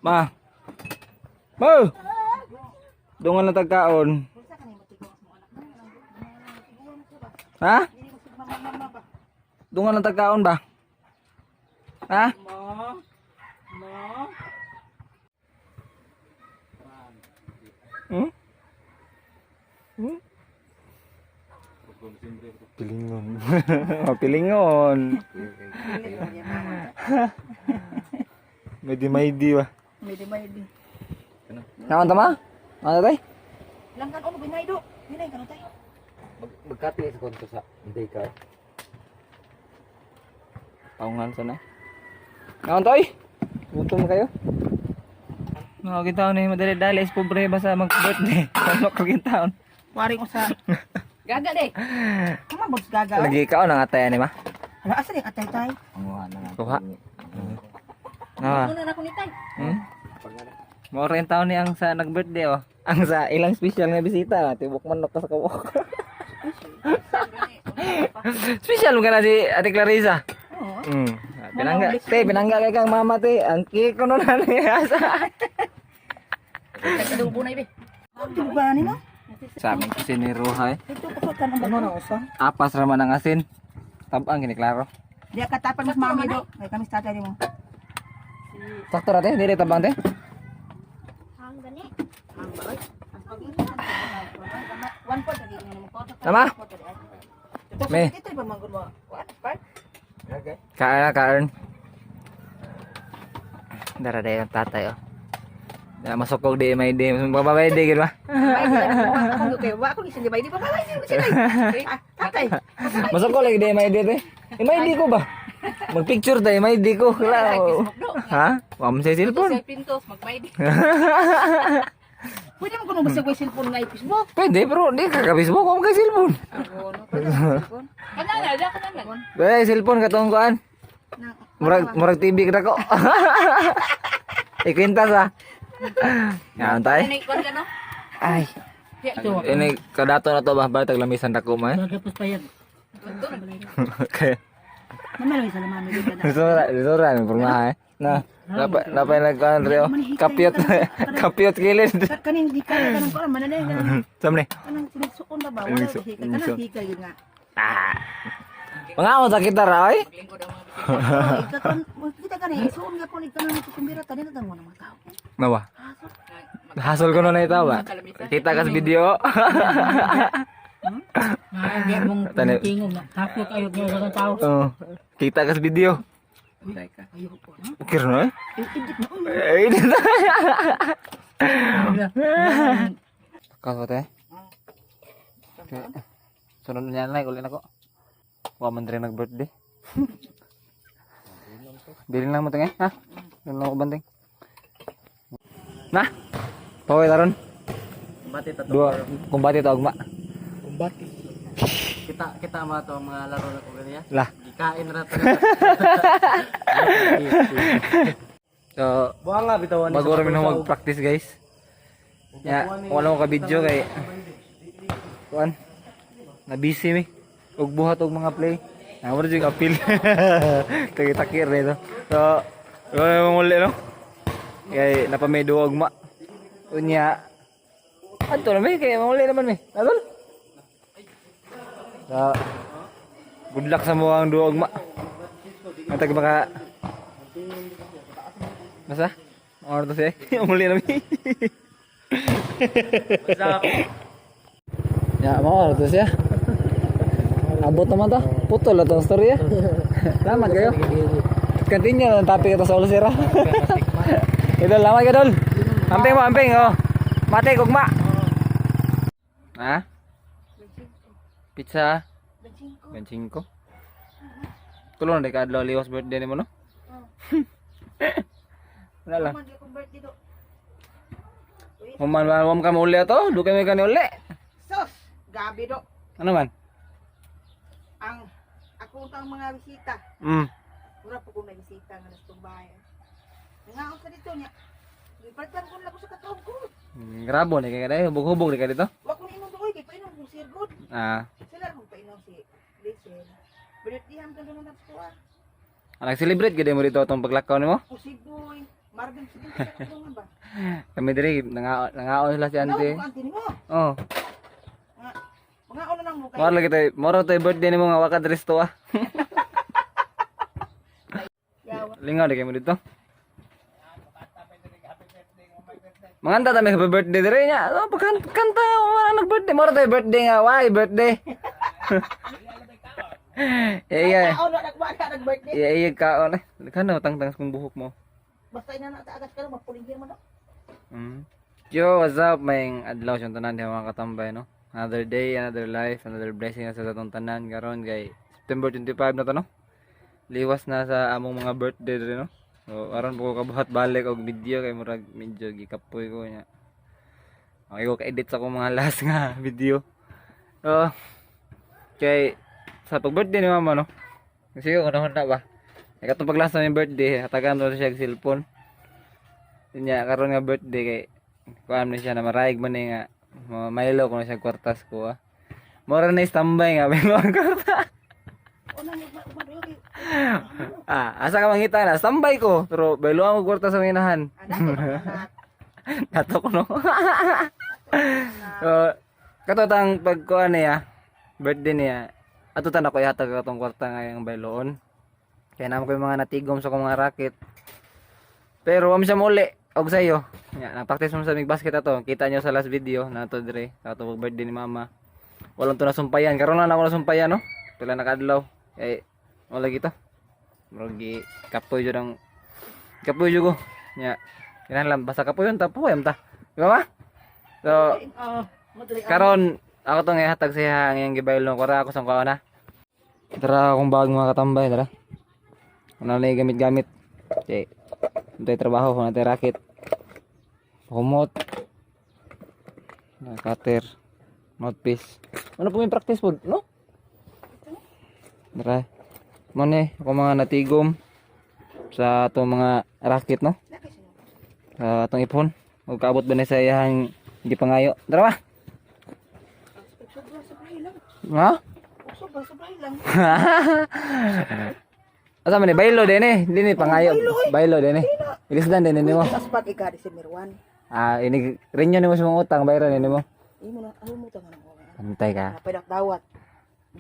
Ma. Ma. Dungan na tagkaon. Ha? Dungan na tagkaon ba? Ha? Ma. Ma. Hmm? Pilingon. Oh, pilingon. Medyo maydi ba? Medyo maydi. Naon tama? Ano tay? Langkan ono binay do. Binay kanu tayo. Magkati sa konto sa hindi ka. Paungan sana. Naon toy? Gutom kayo? Mga kita ni madali dali is pobre ba sa mag-birthday. Ano ka taon? Wari ko sa Gaga de. Kuma boss gaga. oh. Lagi ka ang atay ani ma. Hala asa ni atay tay? Kuha. Ah. Muna na ko ni tay. Mao rin taon ni ang sa nag-birthday oh. Ang sa ilang special nga bisita, tibok manok ka sa kawok. Special mo ka na si Ate Clarissa. Oo. Pinangga, te, pinangga kay kang mama te. Ang cake ko no na niya sa. Tagdung bunay be. Ano ba ni mo? Sa amin kasi ni Roha eh. Ito ko kan ang ano na usa. Apas raman ang asin. Tabang gini klaro. Di ka tapan mas mami do. Kay kami sa tatay mo. Sakto ra te, dili tabang te. One pot lagi mo ko. Tama? Me. Ito ba manggod mo? What part? Kain na, kain. Dara dahil ang tatay oh. Ya, masuk kog di may di, mababay di gid ba? Ako kay wa ako gisin di ba di pa ba Tatay. Masuk ko lagi di may di te. Eh, may di ko ba? Magpicture tayo, may di ko. Wala. Ha? Wa man sa cellphone. Pintos, magmaydi. Pwede mo kuno basta ko cellphone nga i-Facebook. Pwede, pero di ka ka Facebook, wa man kay cellphone. Kana na, da kana na. Pwede cellphone katong kuan. Murag murag TV ka ko. Ikwintas ah. Yan tay. Kanay kon ka no? Ay. Ini kadato na to ba ba taglamisan dako man. Tapos pa yan. Kaya Namalo sa mami di ka na. Sura, sura ni porma eh. Na, napa napa nagkuan reo. Kapiyot, kapiyot kilid. Kaning di ka kanang kuan mananay kanang Sam ni. kanang sinigsuon na ba? Wala hikay kanang hikay gyud nga. Ah. Mga mo sa kita ra oy. Lingkod ang mga bisita. Ikaw kan kita kani isuon nga po ni kanang kukumbira tani na mo na mga tao. Nawa. Hasol ko na na ito ba? Kita ka sa video. Hindi mong Tani. tingog na. Takot ayo kayo sa tao. Oh, kita ka sa video. Ukir no eh? Eh, edit na. Kaso te. Sunod niya na ulit ako. Wa man rin nag-birthday. Bilin lang mo tingi, ha? Bilin lang ko banting. Na. Paway taron. Kumbati ta Dua kumbati to agma. Kumbati. Kita kita ma to ang mga laro na ko ganiya. Lah. Gikain ra to. So, Buha nga bitawan bago rin mo mag-practice, guys. Ya, wala ko ka video kay kuan. Na busy mi. Og buhat og mga play. Na mo jud appeal. Kay takir dito. So, wala mo muli no. Kay napamay duog ma. Unya. Adto na mi kay manguli naman mi. Adol. So, good luck sa mo ang duog ma. Matag maka Basta? Ano to siya? Muli na mi. Ya, mau to siya. Abot naman to. Putol na tong story ya. Salamat kayo. Continue na ang topic ito sa ulo sira. Idol, lamay ka dol. Amping mo, amping oh. Mate, kugma. Ha? Pizza. 25. Tulong na di ka adlaw liwas birthday nimo no? Wala lang. Man di akong birthday do. Human man ka uli ato, du kami kani uli. Sos, gabi do. Ano man? Ang ako tang mga bisita. Mura po kong nagbisita nga nasa bahay. Nangaon sa dito niya. Gipalitan ko na ko sa katawag ko. Grabo ni kay kay hubog-hubog ni kay dito. Wa ko niinom doy kay painom kong sir good. Ah, Sila kong painom si Lizel. Birthday ham kan naman sa kuha. nag-celebrate gid mo dito atong paglakaw nimo? Kung si Boy. Marvin, sige sa katulungan ba? Kami diri nangaon nangaon sila si Ante. ante. Ante nimo. Oh. Nga mga una nang mo kay. Moro lagi tayo, moro tayo birthday nimo nga waka dress to ah. Yawa. Lingaw di kayo mo dito. Manganta ta may happy birthday dire niya. Oh, pagkanta kanta wala nag-birthday. Moro tayo birthday nga, why birthday? Iya, iya. Taon na nagwala nag-birthday. Iya, iya kaon eh. Kano tangtang kung buhok mo. Basta ina na taagas ka mapulingin mo na. Yo, what's up? May adlaw siyang tanan diha mga katambay, no? Another day, another life, another blessing na sa atong tanan karon kay September 25 na to, no? Liwas na sa among mga birthday diri, no? So, aron po ko kabuhat balik og video kay murag medyo gikapoy ko niya. Okay ko ka-edit sa akong mga last nga video. So, kay sa pag-birthday ni mama, no? Kasi ko unahon na ba? Kay katong pag-last na yung birthday, hatagan to siya og cellphone. Nya karon nga birthday kay kuan man siya na maraig man ni nga Milo ko na siya kwartas ko ah. Mora na standby nga may mga kwarta. Una mo ba kay. Ah, asa ka mangita na standby ko pero baylo ang kwarta sa mga inahan. Anak ko anak. Nato ko no. So, kato tang pagkuan niya, birthday niya. Ato tan ako ihatag katong kwarta nga yung bayloon. Kaya naman ko yung mga natigom sa akong mga racket. Pero wam siya muli og sayo. Nya, nagpractice mo sa mig basket ato. Kita niyo sa last video na to dire, sa ato birthday ni mama. Walang to nasumpayan. Karon lang ako nasumpayan no. Pila nakadlaw. Eh wala kita. Murag gi kapoy jud ang kapoy jud ko. Nya, kinahanglan basta kapoy yun tapo ta. Di ba ma? So, Oh, madali. karon ako tong ihatag siya ang iyang gibaylon ko ra ako sa kaon na. Tara akong bag mga katambay tara. Ano na yung gamit-gamit. Okay. Ito trabaho ko natin racket. Kumot. Na cutter. Mouthpiece. Ano po yung practice po, no? Tara. Mone, ako mga natigom sa atong mga racket, no? Sa atong ipon. Huwag kaabot ba na sa iyang gipangayo. Tara ba? Sobra sobra lang. Ha? Sobra sobra lang. Asa man ni baylo din eh. Din eh pangayo. Baylo din eh. Ilisdan din nimo. Aspat ika di si Mirwan. Ah, ini renew nimo sa mga utang bayran nimo. Imo na ano mo tangan ko. Antay ka. Napadak dawat.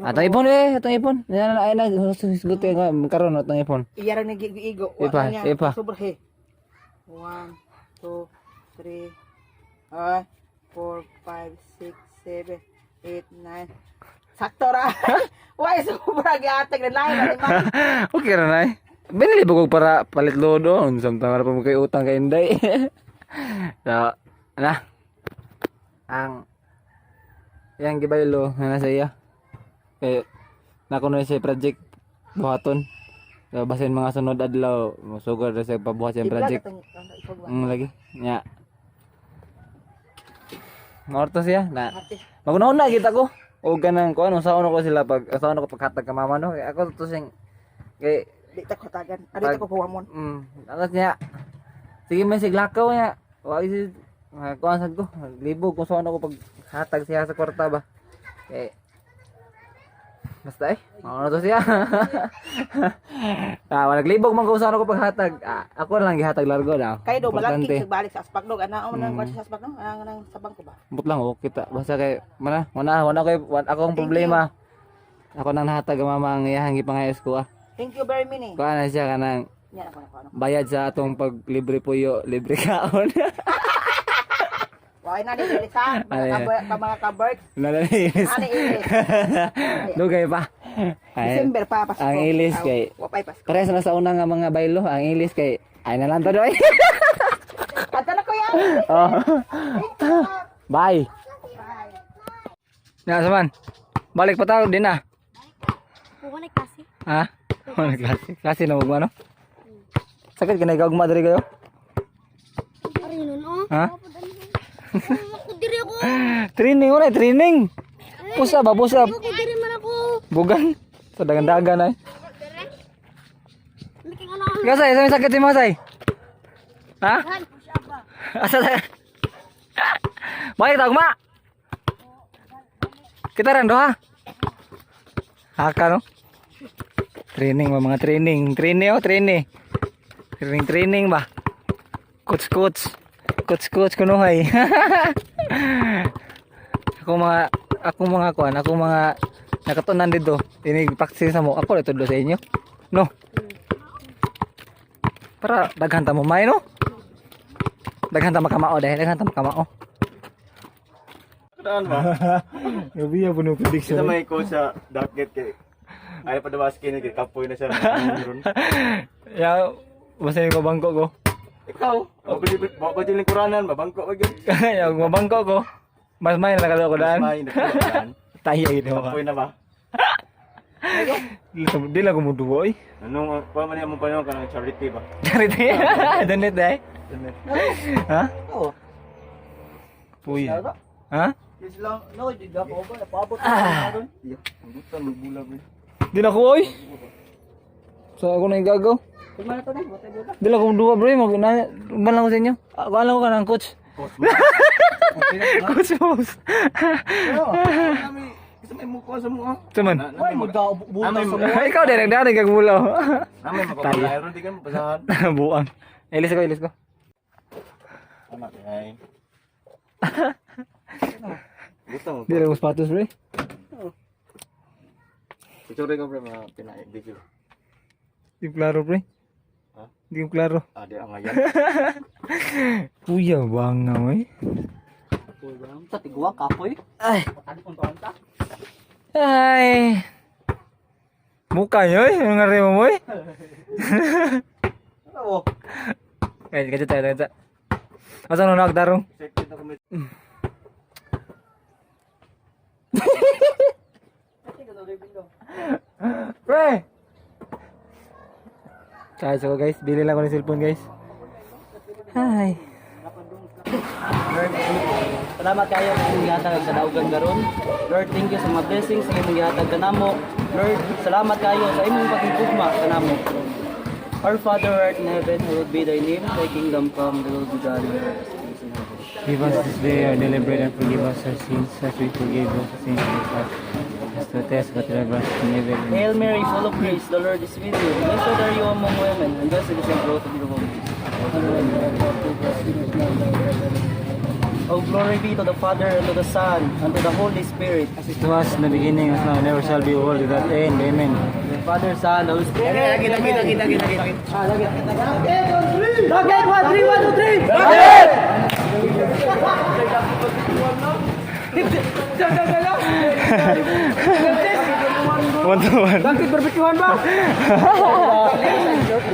Atong ipon eh, atong ipon. Yan na ay na hisgot ka karon atong ipon. Iya ra nag-igo. Ipa, ipa. Sobra he. 1 2 3 4 5 6 7 8 9. Sakto ra. Why sobra giatag na lain na ni. Okay ra nay. Binili ba kog para palit lodo samtang ara pa mo kay utang kay Inday. So, ana. Ang yang gibaylo na nasa iya. Kay nako na siya project buhaton. So, basin mga sunod adlaw mosugod ra siya pabuhat sa project. Lagi. Nya. Morto siya na. Magunahon na kita ko. O ganang ko ano saon ko sila pag saon ko paghatag ka mama no. Kay ako to sing kay Di ta ko tagan. Adi ta ko kuwamon. Alas niya. Sige man sig lakaw niya. Wa si kuan sad ko. Libog kung saan ako paghatag siya sa kwarta ba. Kay basta eh. Mao na to siya. Ah, wala libog man kung saan ako paghatag. Ah, ako na lang gihatag largo na. Kay do Importante. malangking sig balik sa aspak dog ana man nang sa aspak no. Ana nang sa bangko ba. Ambot lang oh, kita. Basta kay mana, wala wala kay wala akong problema. Ako nang nahatag ang mama ang iyahang gipangayos ko ah. Thank you very many. Kuan na siya kanang Yan ako na ano. bayad sa atong pag libre puyo, libre kaon. Why na ni ilis ha? Mga Ano yan? ka mga ka-berks. Nalalinis. Ani ilis. Dugay pa. Ay, December pa Pasko. Ang ilis Aw, kay wa pa'y Pasko. parehas na sa una nga mga baylo, ang ilis kay ay na lang to doy. Kanta na ko yan. Oh. Bye. Bye. Na saman. Balik pa tao din na. Kuha na kasi. Ha? Wala klase. Klase na mo ano? Sakit ka na ikaw diri kayo? Ari nun oh. Ha? Ako diri ako. Training wala training. Push up ba, push up. Ako diri man ako. Bugan. Sa dagan-dagan ay. Making ano. Ikaw say, sa may sakit si Masay. Ha? Han, push up ba? Asa sa? Balik tag ma. Kita ran doha. Haka no. Training ba mga training, training oh, training. Training training ba. Coach coach. Coach coach kunuhay. Ako mga kuan, ako mga nakatunan dito. Inig practice sa mo. Ako ra tudlo sa inyo. No. Para daghan ta mo may, no. Daghan ta makamao dahil daghan ta makamao. Daan ba? Gabi ya puno prediction. Kita may coach sa Darknet kay ay pa dawas kini kay kapoy na siya. Meron. Ya, basta yung mabangko ko. Ikaw, ako ba lingkuranan, mabangko ba gyud? Ya, mabangko ko. Mas may na ko daan. Mas may nakadaan. Tayo gid mo. Kapoy na ba? Di lang ko mo duwa oy. Anong pa man mo pa kanang charity ba? Charity. Donate dai. Ha? Oo. Puy. Ha? Yes lang. No, di ako ba? Paabot Ah. na doon. Butan magbulag eh. Di na ko oy. So ako na igagaw. Kumain na to na. Botay buta. Di lang ko duwa, bro. Mag na ban lang ko sa inyo. Ako lang ko kanang coach. Coach Mouse. Kasi may mukha sa mukha. Tuman. Why mo daw buta sa Ikaw direct direct kag bulaw. Namay mapapalay ron di ka mapasahan. Buang. Ilis ko, ilis ko. Tama kay. Gusto mo. Di lang ko sapatos, bro. Picture ko pre mga pina-video. Di ko klaro, pre. Ha? Di ko klaro. Ah, di ang ngayon. Kuya, banga, oy. Sa tigwa kapoy. Ay. Ay. Mukha niyo, oy. Yung nga mo, oy. Oo. Kaya, kaya tayo, kaya. Asa nung nagdarong? Excited ako may Pre! Kaya so guys, bili lang ako ng cellphone, guys. Hi. Lord, salamat kayo sa imong gihatag sa daugan karon. Lord, thank you sa mga blessings sa imong gihatag kanamo. Lord, salamat kayo sa imong pagigugma kanamo. Our Father who art in heaven, hallowed be thy name. Thy kingdom come, thy will be done on earth as it is in heaven. Give us this day our daily bread and forgive us our sins as we forgive those who sin against us. As to test but deliver us from evil. Hail Mary, full of grace, the Lord is with you. Blessed are you among women, and blessed is the growth of your womb. Oh, glory be to the Father, and to the Son, and to the Holy Spirit. As it was in the beginning, as now, and never shall be, world without end. Amen. Father, Son, Holy Spirit. Kita kita kita kita kita. One to one. Bakit barbecuehan ba?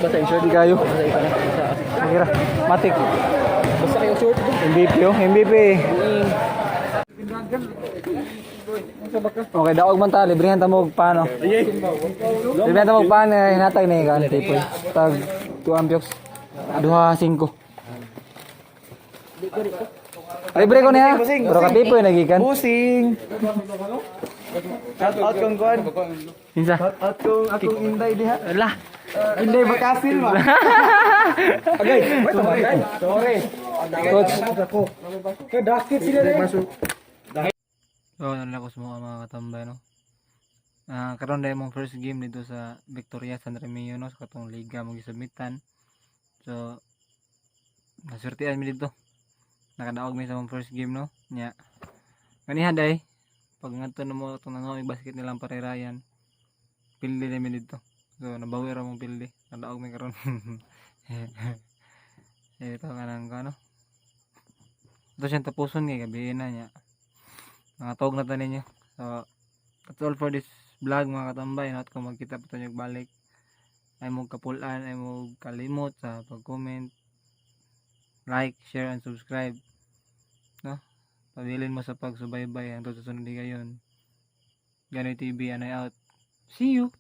Basta yung short kayo. Kira, matik. Basta kayo short. MVP oh, MVP. Okay, daog man ta, librehan ta mo og paano. Librehan ta mo og paano, hinatag ni kan tipoy. Tag 2 ampios. Duha 5. Libre ko niya. Pero ka tipoy nagikan. Busing. Shout out kong kuan. Kinsa? Shout out kong akong inday diha. Wala. Inday bakasil ba? Agay, sorry. Coach. Kadakit sila rin. So, nalakos mo ang mga katambay, no? Ah, karon dahil mong first game dito sa Victoria San Remigio, no? Sa katong liga mong gisubmitan. So, naswertihan mi dito. Nakadaog mi sa mong first game, no? Nya. Ganihan day. Pag ngadto na mo itong nangaw basket nilang parerayan. Pildi na mi dito. So, nabawi ra mong pildi. Nadaog mi karon. Eh, ito kanang ano. Ito siyang tapuson kay gabi na niya. Mga tawag na tanin niyo. So, that's all for this vlog, mga katambay. Not kung magkita pa tayo balik. Ay mo kapulan, ay mo kalimot sa pag-comment, like, share, and subscribe. No? Pabilin mo sa pagsubaybay. Hanggang sa susunod gayon. Ganoy TV, anay out. See you!